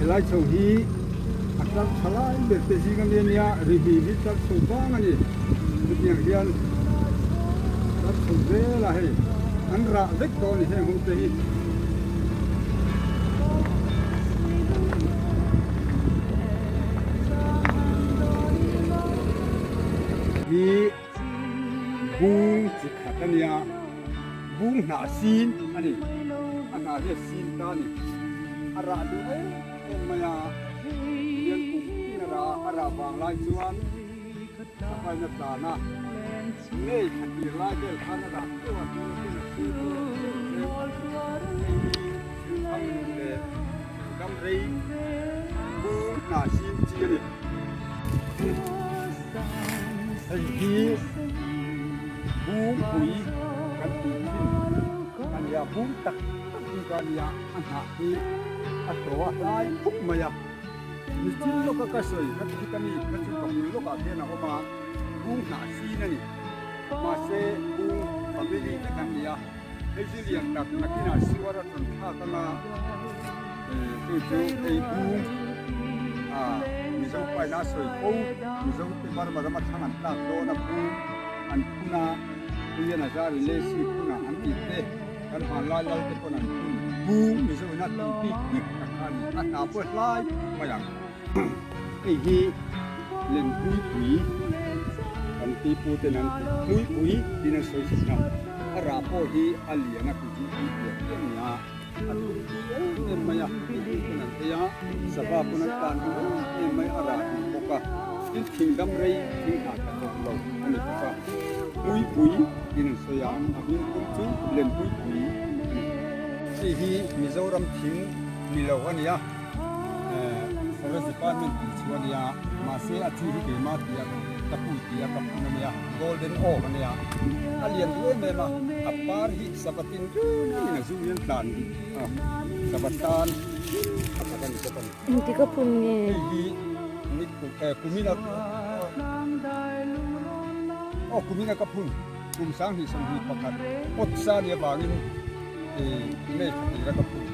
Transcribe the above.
Helai chho hi a tlar tha lai ber te zing ami ania, ri hnih hi tlar chho vang a ni. Chutiang hian tlar chho zel a hei, an rah vek tawh a ni heng ho te hi. Hi bung chi khat a nia, bung hnah sin a ni, a hnah hi a sin ta a ni, a rah duh em em mai a, lian kum tin a rah a, a rah vang lai chuan savaina tlan a, ngei thla tir lai vel khan a rah teuh a, tuna hun a sin tlem tlem hei hi thing thang leh thing dam rei bung hnah sin chi a ni. Hei hi bungpui kan tih thin a nia, bung tak tak bik a nia, a hnah hi a to a hlai khup mai a, nichin lawka ka sawi kha chu ka ni kha chu ka bul lawkah khian a awm a, bung hnah sin a ni, mahse bung family vek an ni a, hei chu lian tak nakinah suar a rawn thlak anga chu chu hei bung ah Mizo paina sawi fo Mizo te Burma rama thlang an tlak dawn a bung an phun a Puian a zar in Lesi phunah an tih te kan hmanlai lal te pawn an phun bung Mizo ina tih bik bik tak kha a ni a hna pawh hlai mai ang. Hei hi Lenpuipui kan pipu ten an tih Hmuipui tiin an sawi thin a, a rah pawh hi a lian a kuji hi piah piah a ni a, a tui tui em em mai a, mipui pawn an ei a, sava pawn an tan duh em em mai a rah duh bawk a, tin thing dam rei thing hna tha tawk lo a ni bawk a, Hmuipui tiin an sawi a, a hming pum chu Lenpuipui a ni. Hei hi Mizoram thing ni lo a ni a. Forest department tih chu a nia mahse a chi hi keimah tia ka pui tia ka phun a nia golden oak a nia a lian duh em em a a par hi sava tin rengin a zu hian tlan a sava tan a khat a ni bawk a ni. Engtik a phun nge? Hei hi ni kumina aw kumina ka phun kum 2021 awt sa nia vangin may khatira ka phun.